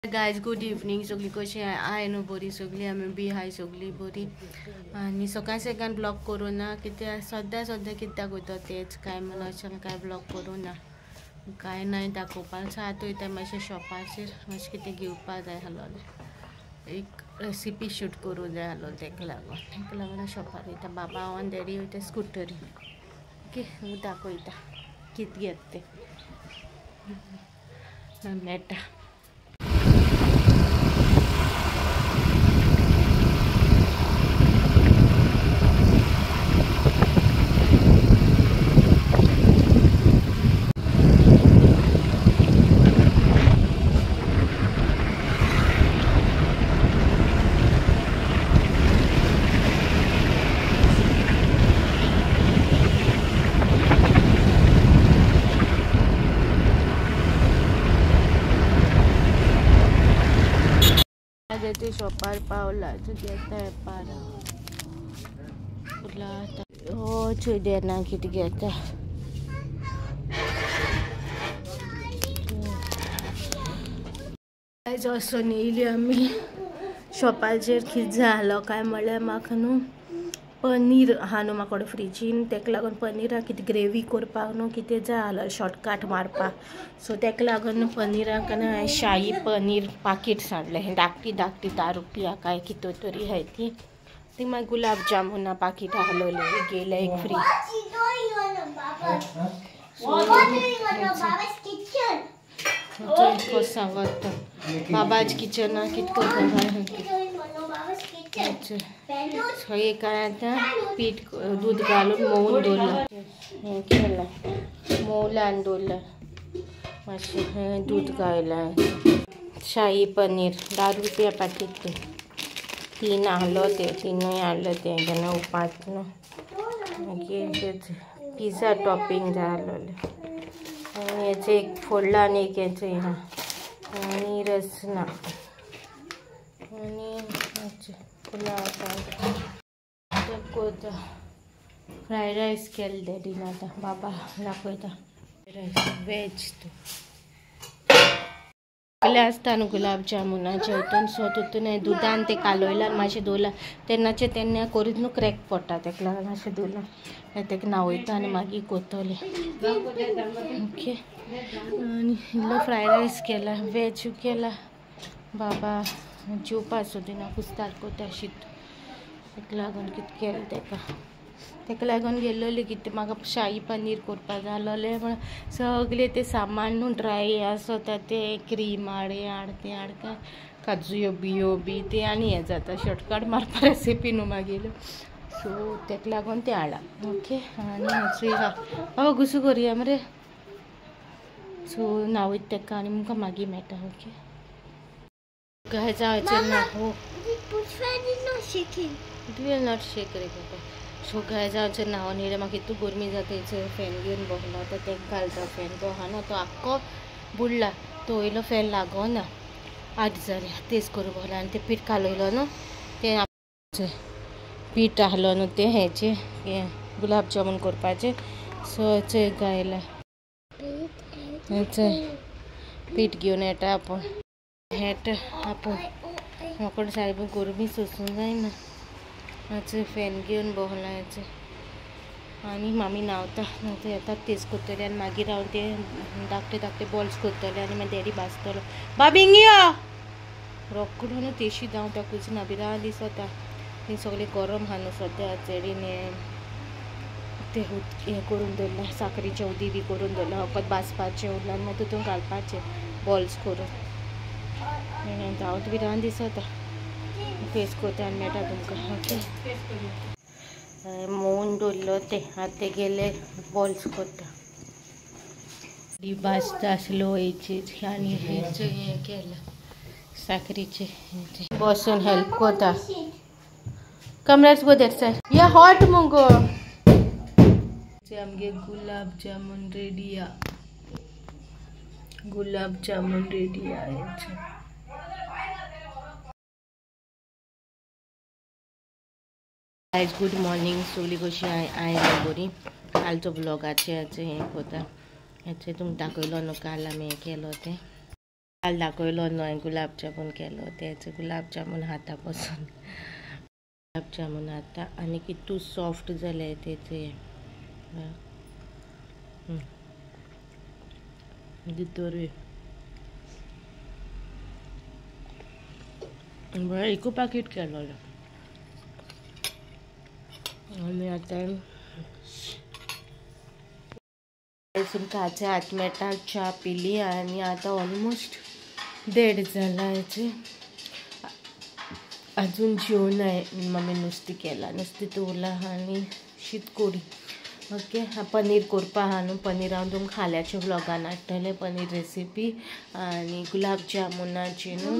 Guys good evening सगळी कशी I न्हू बरी सगळी आमी बी हाय सगळी बरी आनी सकाळ सकाळ ब्लॉग करूं ना कित्याक सद्या सद्या कित्याक वयता तेच काय म्हणून अशें काय ब्लॉग करूं ना काय नाय दाखोवपाक. सो आतां वयता मातशें शॉपाचेर मातशें कितें घेवपाक जाय आसलोलें, एक रेसिपी शूट करूं जाय आसलो तेका लागून तेका लागून शॉपार वयता. बाबा हांव आनी डॅडी वयता स्कुटरी. ओके दाखयता कितें घेता तें मेळटा. शॉपार पावला घेता पारा हो चोय देना कितें घेता. आयज वचून येयली आमी शॉपाचेर. कितें जालो काय म्हणल्यार म्हाका न्हू पनीर आहा न्हू म्हाका फ्रिजीन, तेका लागून पनीरा कितें ग्रेवी करपाक न्हू कितें जाय आसलो शॉर्टकट मारपाक. सो तेका लागून पनीराक हांवें शाही पनीर पाकीट हाडलें, धाकटी धाकटी 10 रुपया काय कितें तरी आहाय ती. ती मागीर गुलाब जामुना पाकीट आहलोलें गेलें एक फ्री. सांगत बाबाज किचना कितें करता. एक आतां पीठ दूद घालून मोवून दवरलां, हें केलां मोवलां आनी दवरलां मातशें दूद घायलां. शाही पनीर 10 रुपया पाकीट तें, 3 आहलो तें, 3 हाडलो तें केन्ना उपास न्हू. मागीर पिझ्झा टॉपिंग जाय आसलोलें आनी हेचें एक फोडलां आनी एक हेचें आहा आनी रसना आनी कोता फ्रायड रायस केले डॅडीन. आतां बाबा दाखयता रायस वेज तो सगळें आसता न्हू गुलाब जामुनाचे हितून. सो तितून दुदान तें कालयलां आनी मातशें दवरलां तेन्नाचें तेन्ना करीत न्हू क्रॅक पडटा तेका लागून मातशें दवरलां तेका न्हांवयता आनी मागीर कोतलें. ओके आनी इल्लो फ्रायड रायस केला वेज केला. बाबा जेवपा सोदिना कुस्तार कोता शीत तेका लागून कितें केलें तेका तेका लागून गेल्लोली कितें म्हाका शाही पनीर करपाक जाय आसलोलें. म्हण सगळें तें सामान न्हू ड्राय आसता तें क्रीम हाड हें हाड तें हाड काय काजूयो बियो बी तें आनी हें जाता शॉर्टकट मारपा रेसिपी न्हू मागीर. सो तेका लागून तें हाडलां. ओके आनी आहा बाबा गुसू करुया मरे. सो न्हांवयता तेका आनी मुखार मागीर मेळटा. ओके हो It will not shake रे बाबा. सो गायज हांव न्हांवन येयलें, म्हाका इतू गरमी जाता थंयसर फॅन घेवन बसलो आतां तेका घालता फॅन तो आहा न्हू तो आख्खो बुडला, तो वयलो फॅन लागना 8 जालें तेच करूं बसलो. आनी तें पीठ कालयलो न्हू तें पीठ आहलो न्हू तें हेचें हें गुलाब जामून करपाचें. सो चोय गायलां पीठ घेवन येता आपूण हेट आपूण म्हाका सारकी गरमी सोसूंक जायना. हाचो फॅन घेवन बसलां हेचें आनी मामी न्हांवता न्हांवता येता तेज करतलें आनी मागीर हांव ते धाकटे धाकटे बॉल्स करतलें आनी मागीर डॅडी भाजतलो. बाबी हिंग यो रोकडो न्हू तेशी धांवता कुजना बिरां दिसता थंय सगळें गरम आहा न्हू सद्या चेडीन तें हें करून दवरलां साकरीचें उदी बी करून दवरलां फकत भाजपाचें उरलां आनी मागीर तितून घालपाचें बॉल्स करून. धांवत बिरां दिसता फेस करता आनी मेळटा तुमकां. ओके मोवन दवरलो तें आतां गेले बॉल्स करता. भाजता आसलो हेचेर आनी हेचें हें केलां साकरीचें बसून हेल्प करता. Come let's go that side. या हॉट मुगो. आमगे गुलाब जामुन रेडी आ, गुलाब जामुन रेडी आ. Guys good morning. सगळी कशी आयला बरी. कालचो ब्लॉगाचे हें कोता हेचे तुमकां दाखयलो न्हू काल आमी हें केलो तें, काल दाखयलो न्हू हांवें गुलाब जामून केलो तें. गुलाब जामून हाता पसून गुलाब जामून आतां आनी कितू सॉफ्ट जाले तेचे. भितरूय बरें एकू पाकीट केलो. आनी आतां तुमकां हात मेळटा च्या पिली आनी आतां ऑलमोस्ट 1:30 जाला. हेचे अजून जेवण आहे मम्मी नुस्तें केलां, नुस्तें दवरलां आनी शीत कोडी. ओके पनीर करपा आहा न्हू, पनीर हांव तुमकां फाल्यांच्या व्लॉगान हाडटलें पनीर रेसिपी. आनी गुलाब जामुनाची न्हू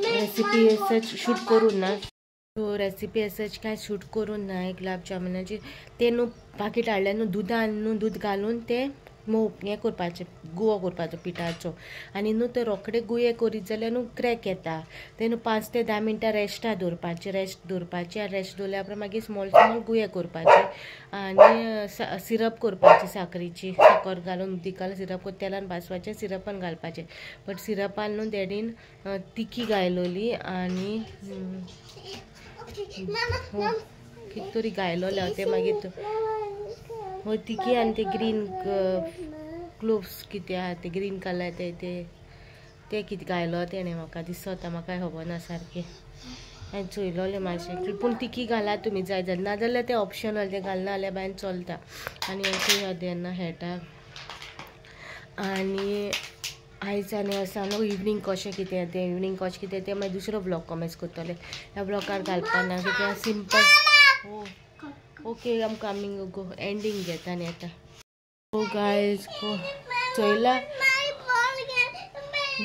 रेसिपी सच शूट करूं ना, सो रेसिपी सच कांय शूट करूं ना गुलाब जामुनाची. तें न्हू पाकीट हाडलें न्हू दुदान न्हू दूद घालून तें मोव हें करपाचें, गुवो करपाचो पिठाचो. आनी न्हू ते रोखडे गुये करीत जाल्यार न्हू क्रॅक येता. ते न्हू 5 ते 10 मिनटां रेस्टार दवरपाचें, रेस्ट दवरपाचें आनी रेस्ट दवरल्या उपरांत मागीर स्मॉल स्मॉल गुये करपाचे आनी सिरप करपाची साकरीची, साकर घालून उदीक घालून सिरप तेलान भाजपाचें, सिरपान घालपाचें. बट सिरपान न्हू डॅडीन तिखी घायलोली आनी कितें तरी घायलोलें तें मागीर हो तिखी आनी ते ग्रीन क्लोव्स कितें आहा ते ग्रीन कलर ते ते कितें घायलो तेणें म्हाका दिसता, म्हाका खबर ना सारकें. हांवें चोयलोलें मातशें, पूण तिखी घाला तुमी जाय जाल्यार, नाजाल्यार तें ऑप्शनल, तें घालना जाल्यार बायन चलता. आनी अशें तेन्ना खेळटा. आनी आयज आनी आसा न्हू इवनींग कशें कितें तें, इवनींग कशें कितें तें मागीर दुसरो ब्लॉग कमेंट्स करतलें. ह्या ब्लॉगार घालपा ना कित्याक सिंपल. हो okay I am coming, go ending घेता आनी येता. गो गायज गो चोयला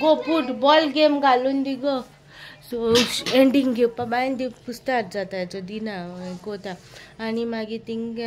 गो पुट बॉल गेम घालून दी गो. सो एंडींग घेवपा बायन दी कुस्तार जाता हेचो दिना कोता. आनी मागीर थिंग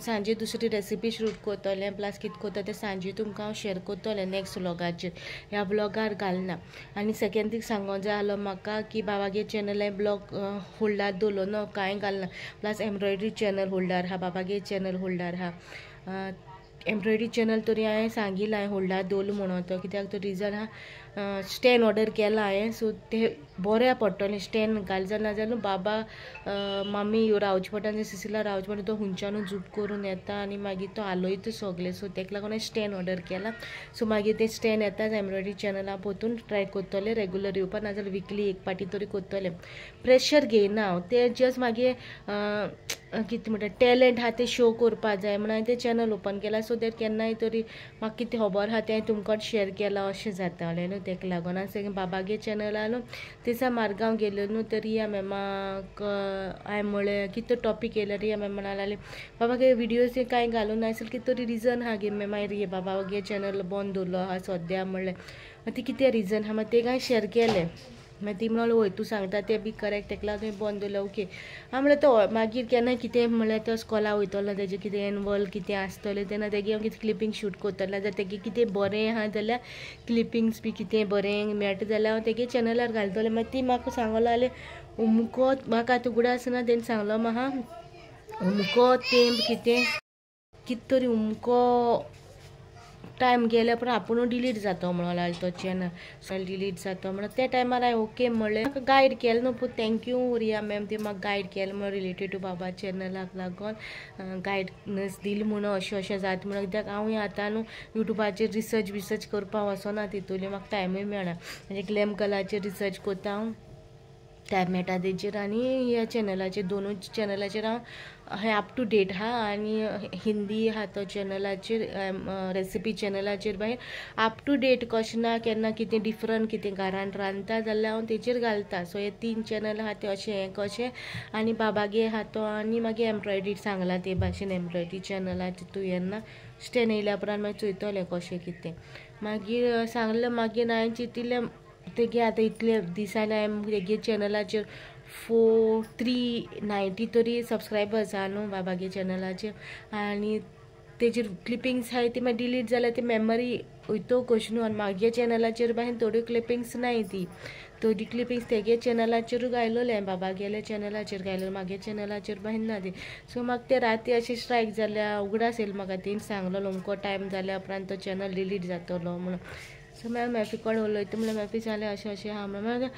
सांजे दुसरी रेसिपी शूट करतलें, प्लस कितें करता तें सांजे तुमकां हांव शेर करतलें नेक्स्ट व्लॉगाचेर, ह्या व्लॉगार घालना. आनी सेकेंड थींग सांगोंक जाय आसलो म्हाका की बाबागे चॅनल हांवें ब्लॉग होल्डार दवरलो न्हू, कांय घालना. प्लस एम्ब्रॉयडरी चॅनल होल्डार आहा, बाबागे चॅनल होल्डार आहा. एम्ब्रॉयडरी चॅनल तरी हांवें सांगिल्लें हांवें होल्डार दवरलो म्हणून तो, कित्याक तो रिजन आहा स्टँड ऑर्डर केला हांवें, सो तें बऱ्या पडटलें स्टँड घाल जाल्यार, नाजाल्यार बाबा मामी रावचें पडटा आनी सिसिला रावचें पडटा, तो हुंच्यानू झूप करून येता आनी मागीर तो हालयता सगलें. सो तेका लागून हांवें स्टँड ऑर्डर केला. सो मागीर तें स्टँड येता एम्ब्रॉयडरी चॅनला पोतून ट्राय करतलें रेगुलर येवपा, नाजाल्यार विकली एक पाटी तरी करतलें. प्रेशर घेयना हांव, तें जस्ट मागीर कितें म्हणटा टॅलंट आहा तें शो करपा जाय म्हणून हांवें तें चॅनल ओपन केलां. सो that केन्नाय तरी म्हाका कितें खबर आहा तें तुमकां शेर केलां अशें जातालें न्हू. तेका लागून आनी बाबागे चॅनल न्हू तेचा मार्गांव गेल्यो न्हू, तर रिया मॅमाक हांवें म्हळें कितें टॉपीक येयलो, रिया मॅम म्हणा लागली बाबागे विडियोज कांय घालूं ना आसलें कितें तरी रिजन आहा गे मॅम, हांवें रे बाबागे चॅनल बंद दवरलो आहा सद्या म्हणलें. मागीर ती कितें रिजन आहा मागीर तें हांवें शेर केलें. मागीर ती म्हणलो वय तूं सांगता तें बी करेक्ट, तेका लागून तुवें बंद दवरलें. ओके हांव म्हणलें तो मागीर केन्ना कितें म्हणल्यार तो स्कॉला वयतलो तेजें कितें एनवल कितें आसतलें तेन्ना तेगे हांव कितें क्लिपींग शूट करतलें, नाजाल्यार तेगे कितें बरें आहा जाल्यार क्लिपिंग्स बी कितें बरें मेळटा जाल्यार हांव तेगे चॅनलार घालतलें. मागीर ती म्हाका सांगलो जाल्यार अमको म्हाका आतां उगडास ना तेणें सांगलो म्हाका अमको तेंप कितें कितें तरी अमको टायम गेल्या उपरांत आपुणूच डिलीट जाता म्हणून लागलो तो चॅनल डिलीट जाता म्हणून त्या टायमार हांवें ओके म्हणलें. म्हाका गायड केलें न्हू, पूण thank you Riya ma'am, ती म्हाका गायड केलें म्हणून रिलेटेड टू बाबा चॅनलाक लागून गायडन्स दिली म्हणून अशें अशें जाता म्हणून. कित्याक हांव आतां न्हू युट्यूबाचेर रिसर्च बिसर्च करपाक वचना, तितूंतली म्हाका टायमूय मेळना. म्हणजे ग्लॅम कलाचेर रिसर्च करता हांव, टायम मेळटा तेजेर, आनी ह्या चॅनलाचेर दोनूय चॅनलाचेर हांव हें अप टू डेट आहा. आनी हिंदी आहा तो चॅनलाचेर रेसिपी चॅनलाचेर मागीर अप टू डेट कशें ना केन्ना कितें डिफरंट कितें घरान रांदता जाल्यार हांव तेजेर घालता. सो हे 3 चॅनल आहा ते अशें हें कशें, आनी बाबागे आहा तो, आनी मागीर एम्ब्रॉयडरी सांगलां ते भाशेन एम्ब्रॉयडरी चॅनलाचेर तूं येन्ना स्टँड येयल्या उपरांत मागीर चोयतलें कशें कितें. मागीर सांगलें मागीर हांवें चिंतिल्लें तेगे आतां इतले दिसांनी हांवें तेगे चॅनलाचेर 4390 तरी सबस्क्रायबर्स आहा न्हू बाबागे चॅनलाचेर, आनी तेजेर क्लिपिंग्स आहाय ती मागीर डिलीट जाल्यार ती मेमरी वयतो कशें न्हू. आनी म्हागे चॅनलाचेर बाहेर थोड्यो क्लिपिंग्स नाय, ती थोडी क्लिपिंग्स तेगे चॅनलाचेरूय घायलोले, बाबा गेले चॅनलाचेर घायलोले, म्हागे चॅनलाचेर बाहेर ना ती. सो म्हाका ते राती अशें स्ट्रायक जाल्या उगडास येयलो म्हाका, तेणी सांगलेलो अमको टायम जाल्या उपरांत तो चॅनल डिलीट जातलो म्हणून. सो मागीर मॅफी कडेन उलयता म्हणल्यार मॅफी जालें अशें अशें आहा म्हणून. मागीर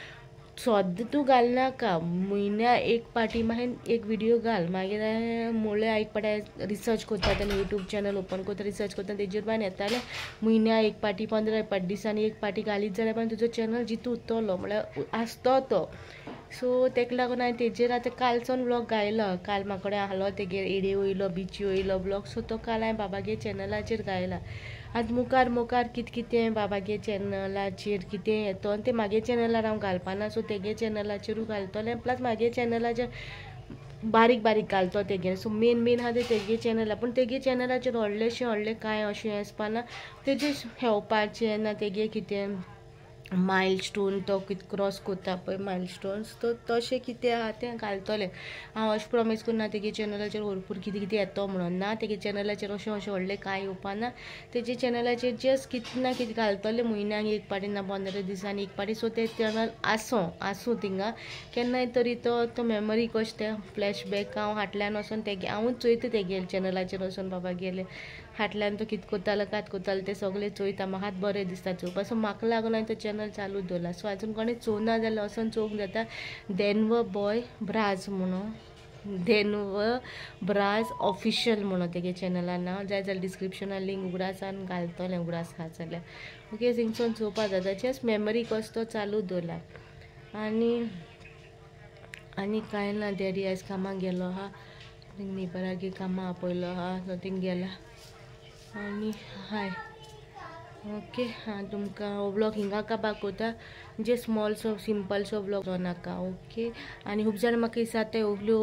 सद्दां तूं घालनाका, म्हयन्या एक पाटी मागीर एक विडियो घाल. मागीर हांवें म्हणलें एक पाटी रिसर्च करता तेन्ना यूट्यूब चॅनल ओपन करता, रिसर्च करता तेजेर बायन येतालें म्हयन्या एक पाटी 15 दिसांनी एक पाटी घालीत जाल्यार पण तुजो चॅनल जितू उरतलो म्हणल्यार आसतो तो. सो तेका लागून हांवें तेजेर आतां कालचोन व्लॉग घायलो. काल म्हाका आहलो तेगेर एडे वयलो बिची वयलो व्लॉग, सो तो काल हांवें बाबागे चॅनलाचेर घायला. आतां मुखार मुखार कितें कितें बाबागे चॅनलाचेर कितें येतो आनी तें म्हागे चॅनलार हांव घालपाना, सो तेगे चॅनलाचेरूय घालतलें, प्लस म्हागे चॅनलाचेर बारीक बारीक घालतो तेगे. सो मेन मेन आहा तें तेगे चॅनला, पूण तेगे चॅनलाचेर व्हडलेशें व्हडलें कांय अशें आसपाना, तेजें खेळपाचें ना तेगे कितें मायल स्टोन तो कितें क्रॉस करता पळय मायल स्टोन्स, तो तशें कितें आहा तें घालतलें. हांव अशें प्रॉमीस करना तेगे चॅनलाचेर भरपूर कितें कितें येतो म्हणून ना, तेगे चॅनलाचेर अशें अशें व्हडलें कांय येवपाना. तेजे चॅनलाचेर जस्ट कितें ना कितें घालतलें म्हयन्याक एक पाटी ना 15 दिसांनी एक पाटी. सो तें चॅनल आसूं आसूं थिंगा केन्नाय तरी तो तो मेमरी कशें तें फ्लॅशबॅक हांव फाटल्यान वचोन तेगे हांवूच चोयता तेगे चॅनलाचेर वचोन बाबा गेले फाटल्यान तो कितें करतालो कात करतालो तें सगळें चोयता, म्हाका बरें दिसता चोवपाक. सो म्हाका लागून हांवें तो चॅनल चालू दवरला. सो आजून कोणें चोवना जाल्यार वचोन चोवंक जाता. डेनवर बॉय ब्राज म्हणून, डेनवर ब्राज ऑफिशियल म्हणून तेगे चॅनला नांव. जाय जाल्यार डिस्क्रिप्शनार लिंक उगडासान घालतलें, उगडास आसा जाल्यार ओके थिंगसून चोवपा जाता. जस्ट मेमरी कसो तो चालू दवरला. आनी आनी कांय ना, डॅडी आयज कामाक गेलो आहा, थिंग नेबरागे कामां आपयलो आहा, सो थिंग गेला. आनी हाय ओके. हां तुमकां हो व्लॉग हिंगा काबार कोता, जे स्मॉलसो सिंपलसो व्लॉग नाका ओके. आनी खूब जाण म्हाका दिसता ते ओगल्यो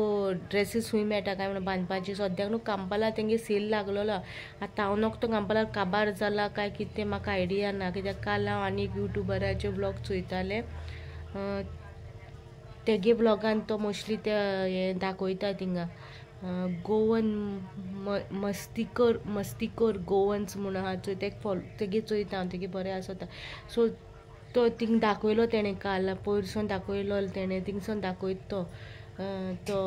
ड्रेसीस खूंय मेळटा काय म्हणून बांदपाची. सद्याक न्हू कांपाला तेंगे सेल लागलेलो, आतां हांव नकतो कांपालार काबार जाला काय कितें म्हाका आयडिया ना, कित्याक काल हांव आनी एक यूट्यूबराचे व्लॉग चोयतालें, तेगे व्लॉगान तो मोस्टली ते हें दाखयता थिंगा गोवन मस्तीकर मस्तीकर गोवन्स म्हणून आहा चोय, तेका फॉलो तेगे चोयता हांव, तेगे बरें आसता. सो तो थिंग दाखयलो तेणें काल पयरसून दाखयलो तेणें, थिंगसून दाखयता तो तो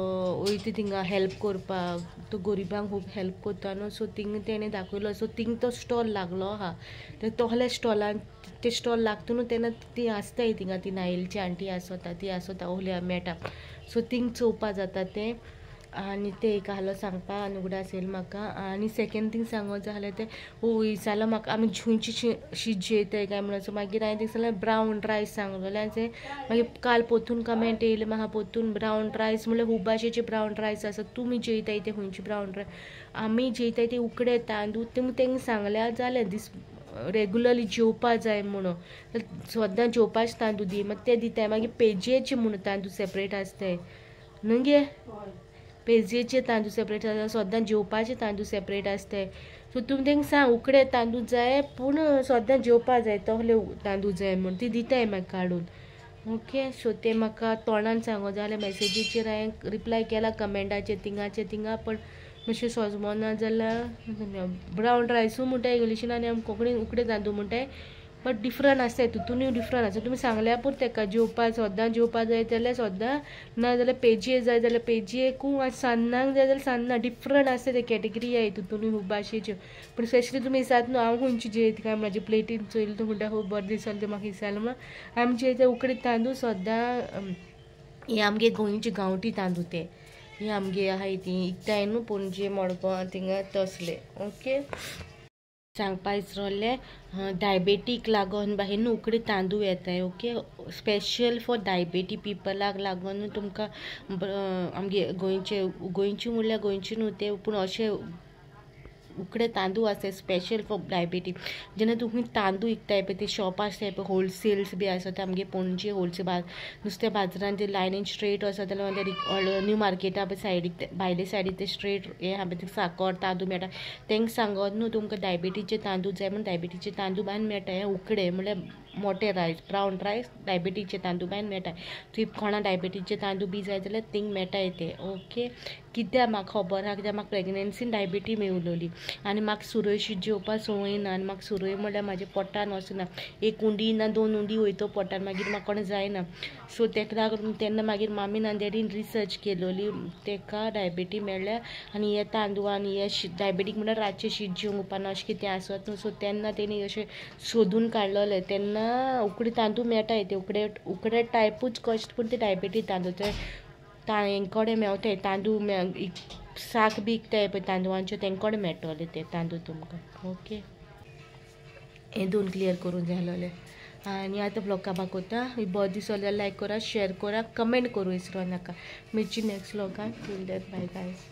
वयता थिंगा हेल्प करपाक, तो गरिबांक खूब हेल्प करता न्हू. सो थिंग तेणें दाखयलो. सो थिंग तो स्टॉल लागलो आहा, तोहल्या स्टॉलान ते स्टॉल लागता न्हू तेन्ना ती आसताय थिंगा, ती नायलची आंटी आसता ती आसता ओहल्या मेळटा. सो थिंग चोवपा जाता तें. आनी तें एक आहलो सांगपा आनी उगडास येयलो म्हाका. आनी सेकेंड थींग सांगो जाल्यार तें विचारलो म्हाका आमी खंयची शीत जेयताय काय म्हणून. सो मागीर हांवें तें सांगलें ब्रावन रायस सांगलेलें. आनी मागीर काल पोतून कमेंट येयले म्हाका पोतून ब्रावन रायस म्हणल्यार खूब भाशेचे ब्रावन रायस आसा, तुमी जेयताय ते खंयचे ब्रावन रायस, आमी जेयताय ते उकडे तांदूळ. तुमी तेंका सांगल्यार जालें दीस रेगुलरली जेवपा जाय म्हणून, सद्दां जेवपाचे तांदूळ दी, मागीर ते दिताय. मागीर पेजेचे म्हणून तांदूळ सेपरेट आसताय न्हू गे, पेजेचे तांदूळ सेपरेट आसता, सद्दां जेवपाचे तांदूळ सेपरेट आसताय. सो तुमी तेंका सांग उकडे तांदूळ जाय पूण सद्दां जेवपा जाय तसले तांदूळ जाय म्हूण, ती दिताय मागीर काडून ओके. सो ते म्हाका तोंडान सांगो जाल्यार मॅसेजीचेर हांवें रिप्लाय केला कमेंटाचेर थिंगाचे थिंगा, पण मातशें सोजमना जाल्यार ब्रावन रायसूय म्हणटाय इंग्लिशीन आनी आमी कोंकणीन उकडे तांदूळ म्हणटाय, बट डिफरंट आसताय तितूनय डिफरंट आसता. तुमी सांगल्यार पुरो तेका जेवपा सद्दां जेवपा जाय जाल्यार सद्दां, ना जाल्यार पेजे जाय जाल्यार पेजेकूय, आनी सान्नांक जाय जाल्यार सान्नां, डिफरंट आसता ते कॅटेगरी आहाय तितूनय खूब भाशेच्यो. पूण स्पेशली तुमी विचारता न्हू हांव खंयची जेयता काय म्हाजे प्लेटीन चोयलें तूं म्हणटा खूब बरें दिसलें तें म्हाका विचारलें म्हणून. आमी जेयता उकडे तांदूळ सद्दां, हे आमगे गोंयचे गांवठी तांदूळ ते हे आमगे आहाय ती इकताय न्हू पणजे मडगांव थिंगा तसले ओके. सांगपा विसरलें डायबेटीक लागून बाहेर न्हू उकडे तांदूळ येताय ओके, स्पेशल फॉर डायबेटीक पिपलाक लागून तुमकां आमगे गोंयचे गोंयचे म्हणल्यार गोंयचे न्हू ते, पूण अशें उकडे तांदूळ आसता स्पेशल फॉर डायबेटीक. जेन्ना तुमी तांदूळ विकताय पळय ते शॉप आसताय पळय होलसेल्स बी आसा ते आमगे पणजे होलसेल नुस्त्या बाजारान ते लायनीन स्ट्रेट आसा जाल्यार न्यू मार्केटा पळय सायडीक भायले सायडीक ते स्ट्रेट हें आहा पळय साकर तांदूळ मेळटा. तेंका सांगत न्हू तुमकां डायबेटीचे तांदूळ जाय म्हूण, डायबेटीचे तांदूळ बांद मेळटा हे उकडे म्हणल्यार मोठे रायस ब्रावन रायस डायबिटीजचे तांदूळ बायन मेळटा. तुवें कोणा डायबिटीजचे तांदूळ बी जाय जाल्यार थिंग मेळटाय ते. ओके, कित्याक म्हाका खबर आहा, कित्याक म्हाका प्रेगनेन्सीन डायबिटी मेवलोली आनी म्हाका सुरय शीत जेवपा संवय ना आनी म्हाका सुरय म्हणल्यार म्हाज्या पोटान वचना. एक उंडी ना 2 उंडी वयतो पोटान, मागीर म्हाका कोण जायना. सो तेका लागून तेन्ना मागीर मामीन आनी डॅडीन रिसर्च केलोली, तेका डायबिटी मेळ्ळ्या आनी हे तांदूळ आनी हे शीत डायबिटीक म्हणल्यार रातचें शीत जेवंक उपाना अशें कितें आसत न्हू. सो तेन्ना तेणी अशें सोदून काडलेलें. तेन्ना उकडे तांदूळ मेळटाय ते उकडे उकडे टायपूच कशें, पूण ते डायबिटी तांदूळ ते हेंकडे मेवताय तांदूळ साक बी इकताय पळय तांदळांचे, तेंकडे मेळटले ते तांदूळ तुमकां. ओके, हे 2 क्लियर करून जालोले. आनी आतां ब्लॉग काबार कोता. बरो दिसलो जाल्यार लायक करा, शेअर करा, कमेंट करूं विसरो नाका. मेळची next ब्लॉगान. Till that, bye guys.